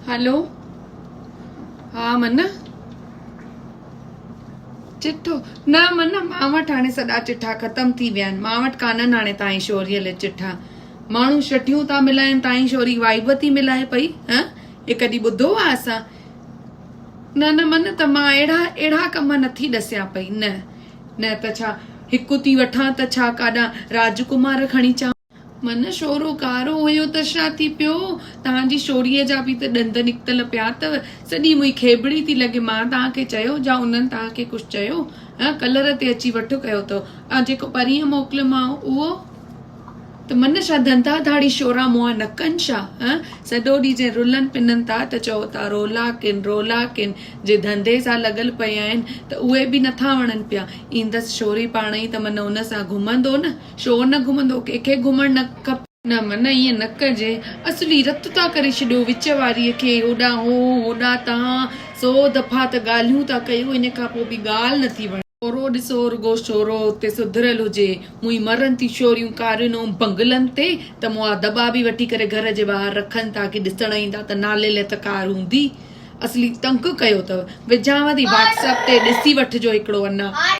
هلو ها من چٺو نه من مان وٽ هاڻي سڄا چٺا ختم ٿي ويا آهن مان وٽ ڪانهن هاڻي تائين شوريء لئه چٺا ماڻهو شٺيون ٿا ملائن تائين شوري وائيب ٿي ملائي پئي هه هي ڪڏهن ٻڌو آ اسان نه نه من ته مان اهڙا اهڙا ڪم نٿي ڏسيان پئي نه نه ته ڇا هڪ ٿي وٺان ته ڇا ڪاڏان راجڪمار کڻي چان. من شورو ڪارو هيو ته ڇا ٿي پيو؟ توهان جي شوري جا به ته ڏند نڪتل پيا اٿو. سڄي منهن کيبڙي ٿي لڳي. مان توهان کي چيو جا انهن توهان کي ڪجهه چيو؟ هه ڪلر تي اچي وٺ ڪيو اٿو. ۽ جيڪو پرينء موڪليومانء اهو؟ ته من ڇا ڌنڌا ڌاڙي شورا مئا نه ڪن ڇا؟ هه سڄو ڏينهن جي رلن پنن ٿا ته چئو ٿا رولا ڪن رولا ڪن. جي ڌنڌي سان لڳل پيا آهن ته اهي به نٿا وڻن پيا. ايندس شوري پاڻ ئي ته من ان سان گهمندو نه. ڇو نه گهمندو؟ ڪنهن کي گهمڻ نه کپي؟ نه من ائين نه ڪجي. اصلي رت ٿا ڪري ڇڏيو وچ واريء کي، هوڏانهن هو، هوڏانهن تهان، سو دفعا ته ڳالهيون ٿا ڪيو، ان کان پوء به ڳالهه نه ٿي وڻي. شورو ڏسو رڳو شورو اتي سڌريل هجي. مون ئي مرن ٿيون شوريون ڪارين ۽ بنگلن تي ته مئا دٻا به وٺي ڪري گهر جي ٻاهر رکن ٿا ڪي ڏسڻ ايندا ته نالي لئه ته ڪار هوندي. اصلي تنگ ڪيو اٿو. وجهانو ٿي واٽس اپ تي ڏسي وٺجو هڪڙو انا.